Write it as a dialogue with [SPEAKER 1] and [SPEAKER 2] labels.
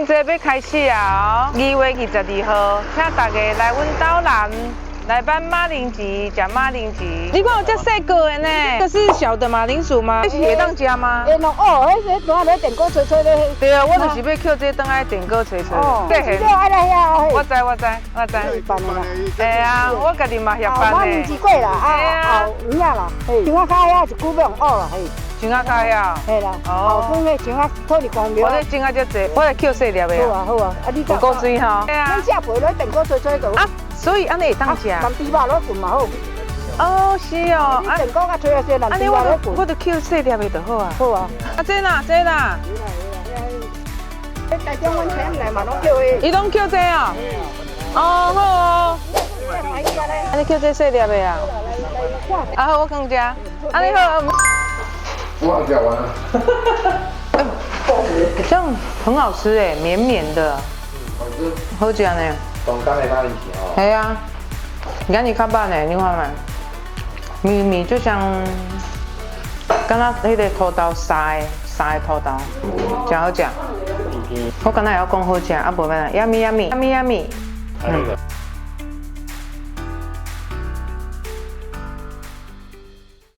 [SPEAKER 1] 玲節欲開始啊！2月22號，請大家來阮斗南來挽馬鈴薯，食馬鈴薯。你看有遮細個的呢，這是小的馬鈴薯嗎？這是會當食嗎？
[SPEAKER 2] 會喏哦，彼彼轉咧電鍋吹吹咧。
[SPEAKER 1] 對啊，我就是欲抾這轉來電鍋吹吹。
[SPEAKER 2] 哦，這愛來遐。
[SPEAKER 1] 我知我知我知。
[SPEAKER 2] 辦的啦。
[SPEAKER 1] 會啊，我家己嘛協辦的。
[SPEAKER 2] 馬鈴薯粿啦，啊，後有影啦，嘿，牆仔跤遐一久欲予挖啦，嘿。
[SPEAKER 1] 牆仔跤遐。
[SPEAKER 2] 嘿啦。哦。後生彼牆仔土地公廟。
[SPEAKER 1] 我咧種啊遮濟，我來抾細粒的。
[SPEAKER 2] 好啊好啊，啊你。
[SPEAKER 1] 有夠水吼。
[SPEAKER 2] 免下皮落電鍋吹吹就。
[SPEAKER 1] 啊，所以按呢會當食。
[SPEAKER 2] 淋豬肉落滾嘛好。
[SPEAKER 1] 哦，是哦。
[SPEAKER 2] 你電鍋較吹啊些，淋豬肉落滾。
[SPEAKER 1] 我就抾細粒的就好啊。
[SPEAKER 2] 好啊。
[SPEAKER 1] 啊，這啦這啦。
[SPEAKER 2] 台中阮請來嘛，攏叫彼。
[SPEAKER 1] 伊攏叫這哦。哦，好哦。啊，你抾這細粒的啊？啊好，我囥遮。按呢好。
[SPEAKER 3] 我食完了。
[SPEAKER 1] 這樣很好吃哎，綿綿的。
[SPEAKER 3] 好吃。
[SPEAKER 1] 好食呢。
[SPEAKER 3] 東港的馬鈴薯哦。
[SPEAKER 1] 係啊，你看你較慢呢，你看覓？綿綿就像，敢若彼个土豆沙的土豆，誠好食。我敢若會曉講好食，啊無欲按怎，yummy yummy yummy yummy。嗯。